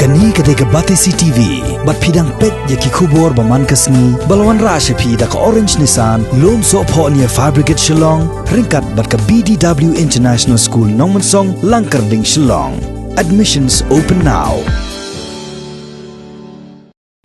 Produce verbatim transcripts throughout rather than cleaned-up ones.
Kane ka dei ka Batesi T V, bad phi dang peit ïa ki khubor ba man ka sngi, ba la wanrah sha phi da ka Orange Nissan, Lumsohphoh near Fire Brigade Shillong, ryngkat bad ka B D W International School Nongmensong, Langkyrding, Shillong. Admissions open now.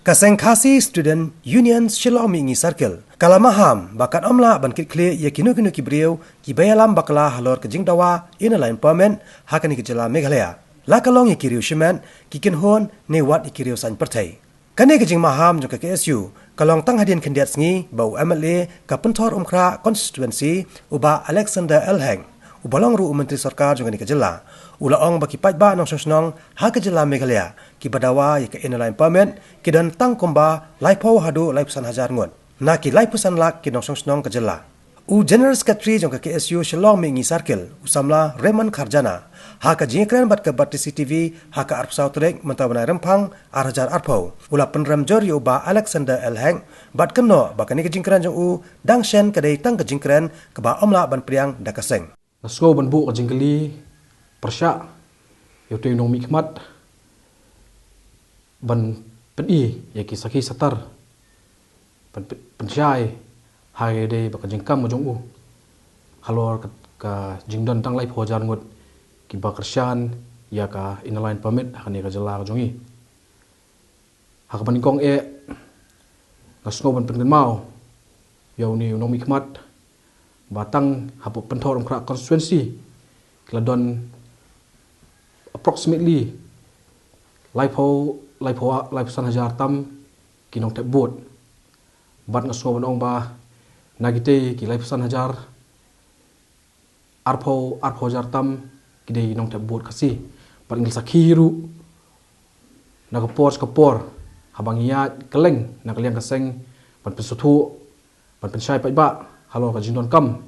Ka seng Khasi Student Union Shillong Mihngi Circle ka la maham ba kan ym lah ban kitkhlieh ïa kino kino ki briew kiba ïalam bakla halor ka jingdawa Inner Line Permit ha kane ka jylla Meghalaya, la ka long ïa ki riew shimet, ki kynhun ne wat ïa ki riew saiñ pyrthei. Kane ka jingmaham jong ka K S U ka long tang hadien khyndiat sngi ba u M L A ka Pynthorumkhrah Constituency, u Bah Alexander L Hek, uba long ruh u Myntri Sorkar jong kane ka jylla, u la ong ba ki paidbah nongshong shnong ha ka jylla Meghalaya kiba dawa ïa ka Inner Line Permit ki don tang kumba laiphew haduh laiphew san hajar ngut na ki laiphew san lak ki nongshong shnong ka jylla. U General Secretary jong ka K S U Shillong Mihngi Circle, u samla Raymond Kharjana, ha ka jingïakren bad ka Batesi T V ha ka arphew saw tarik mynta u bnai Rymphang ar hajar arphew, u la pynrem jur ïa u Bah Alexander L Hek, bad kynnoh ba kane ka jingkren jong u dang shen ka dei tang ka jingkren kaba ym lah ban pdiang da ka seng. Nga sngew ban buh ka jingkylli pyrshah ïa utei u nongmihkhmat ban pyni ïa ki sakhi satar, ban pyn-, pynshai ha ka dei ba ka jingkam ka jong u halor ka, ka jingdon tang laiphew hajar ngut kiba kyrshan ïa ka Inner Line Permit ha kane ka jylla ka jong ngi. Ha kaba nyngkong eh, nga sngew ban pynkynmaw ïa une u nongmihkhmat ba tang hapoh Pynthorumkhrah Constituency ki la don approximately laiphew, laiphew, laiphew san hajar tam ki nongthep vote. Bad nga sngew ban ong ba na kitei ki laiphew san hajar, arphew, arphew hajar tam ki dei nongthep vote Khasi. Bad ngi la sakhi ruh na ka por sha ka por haba ngi ïaid kylleng na ka liang ka seng ban pynsngewthuh, ban pynshai paidbah halor ka jingdonkam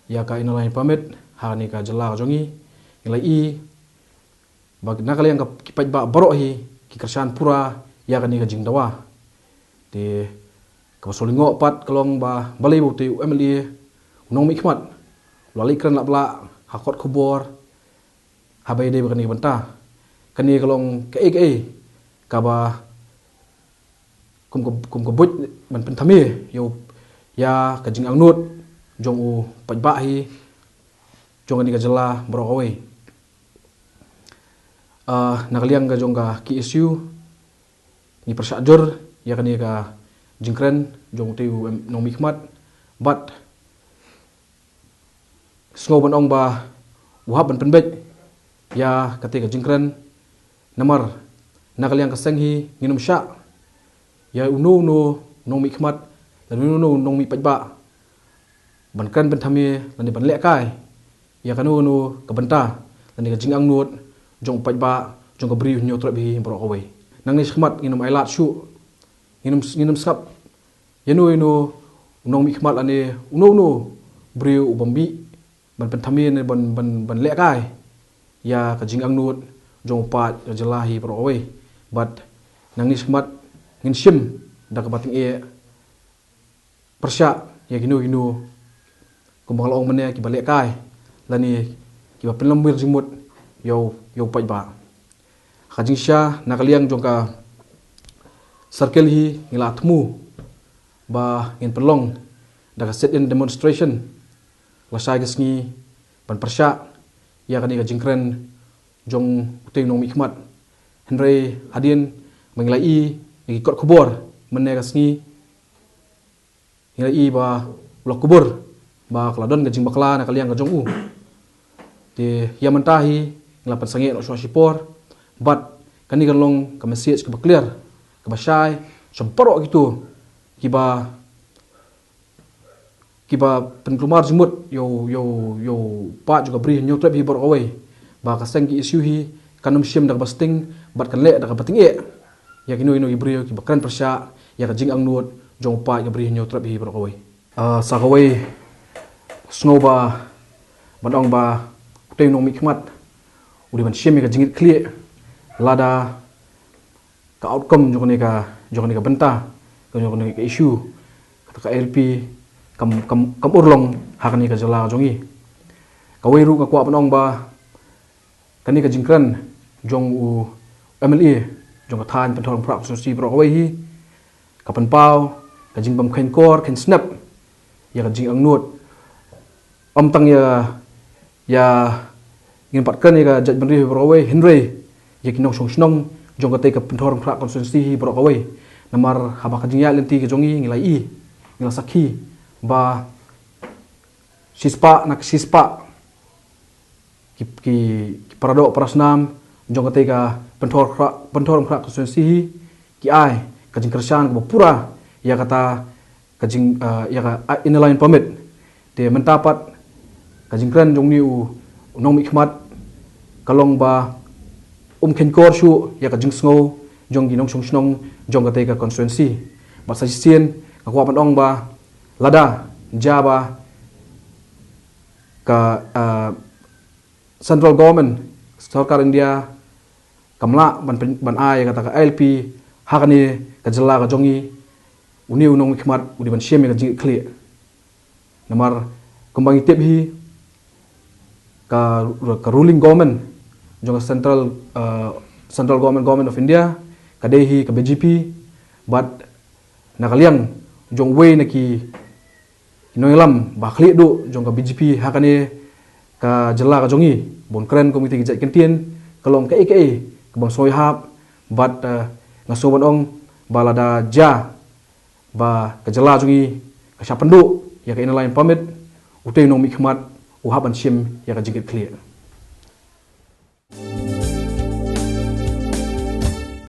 ïa ka Inner Line Permit ha kane ka jylla ka jong ngi. Ngi la i ba na ka liang ka ki paidbah baroh hi ki kyrshan pura ïa kane ka jingdawa. Te kaba sngewlyngngoh pat ka long ba balei ba utei u M L A u nongmihkhmat u la leit kren lap blah ha kot khubor haba ïadei bad kane ka bynta. Kane ka long kaei kaei kaba kum ka, kum ka buit ban pynthame ïa u, ïa ka jingangnud jong u paidbah hi jong kane ka jylla baroh kawei. Ah, na ka liang ka jong ka K S U ngi pyrshah jur ïa kane ka jingkren jong utei u nongmihkhmat, bad sngew ban ong ba u hap ban pynbeit ïa katei ka jingkren. Namar na ka liang ka seng hi ngin ym shah ïa uno uno u nongmihkhmat lane uno uno u nongmihpaidbah ban kren pynthame lane ban lehkai ïa kano kano ka bynta lane ka jingangnud jong u paidbah, jong ka Bri u Hynñiewtrep hi baroh kawei. Nangne shakhmat ngin ym ailad shuh, ngin ym, ngin ym sngap ïano ïano u nongmihkhmat lane uno uno u briew u bym mih ban pynthame ne ban, ban, ban lehkai ïa ka jingangnud jong u paid ka jylla hi baroh kawei. Bad nangne shakhmat ngin shim da kaba tyngeh pyrshah ïa kino kino, kumba nga la ong mynne, kiba lehkai lane kiba pynlong wir jingmut ïa u, ïa u paidbah. Ha ka jingshisha na ka liang jong ka circle hi ngi la thmu ba ngin pynlong da ka sit-in demonstration lashai ka sngi ban pyrshah ïa kane ka jingkren jong utei u nongmihkhmat. Hynrei hadien ba ngi la i na ki kot khubor mynne ka sngi, ngi la i ba u la kubur ba ka la don ka jingbakla na ka liang ka jong u. Te ïa mynta hi ngi la pynsangeh noh shuwa shipor, bad kane kan long ka message kaba clear, kaba shai sha baroh kito kiba, kiba pynkulmar jingmut ïa u, ïa u, ïa u paid jong ka Bri Hynñiewtrep hi baroh kawei, ba ka seng K S U hi kan ym shim da kaba sting bad kan leh da kaba tyngeh ïa kino kino ki briew kiba kren pyrshah ïa ka jingangnud jong u paid ka Bri Hynñiewtrep hi baroh kawei. Ah, sa kawei, sngew ba ban ong ba utei u nongmihkhmat u dei ban shim ïa ka jingkitkhlieh lada ka outcome jong kane ka, jong kane ka bynta, jong kane ka issue, kata ka I L P kam, kam, kam urlong ha kane ka jylla ka jong ngi. Kawei ruh nga kwah ban ong ba kane ka jingkren jong u M L A jong ka thaiñ Pynthorumphra constituency baroh kawei hi, ka pynpaw ka jingbym kheiñkor kheiñsnep ïa ka jingangnud. Ym tang ïa, ïa ngin pat kren ïa ka jaitbynriew baroh kawei, hynrei ïa ki nongshong shnong jong katei ka Pynthorumphra constituency hi baroh kawei. Namar haba ka jingïaid lynti ka jong ngi, ngi la i, ngi la sakhi ba shispah na shispah ki, ki, ki paradoh parasnam jong katei ka Pynthor Khra, Pynthorumphra constituency hi, ki ai ka jingkyrshan kaba pura ïa kata ka jing, eh, ïa ka, ah, Inner Line Permit. Te mynta pat ka jingkren jong une u nongmihkhmat ka long ba um kheiñkor shuh ïa ka jingsngew jong ki nongshong shnong jong katei ka constituency. Bad sa shisien nga kwah ban ong ba lada jia ba ka, ah, central government, sorkar India, kam lah ban pyn-, ban ai ïa kata ka I L P ha kane ka jylla ka jong ngi, une u nongmihkhmat u dei ban shim ïa ka jingkitkhlieh. Namar kumba ngi tip hi, ka, ka ruling government jong ka central, eh, central government, Government of India, ka dei hi ka B J P, bad na ka liang jong uwei na ki nongïalam ba khlieh duh jong ka B J P ha kane ka jylla ka jong ngi, bun kren kum kita ki jait kyntien, ka long kaei kaei ka bym sngewhap. Bad, eh, nga sngew ban ong ba lada jia ba ka jylla jong ngi ka shah pynduh ïa ka Inner Line Permit, utei u nongmihkhmat u hap ban shim ïa ka jingkitkhlieh.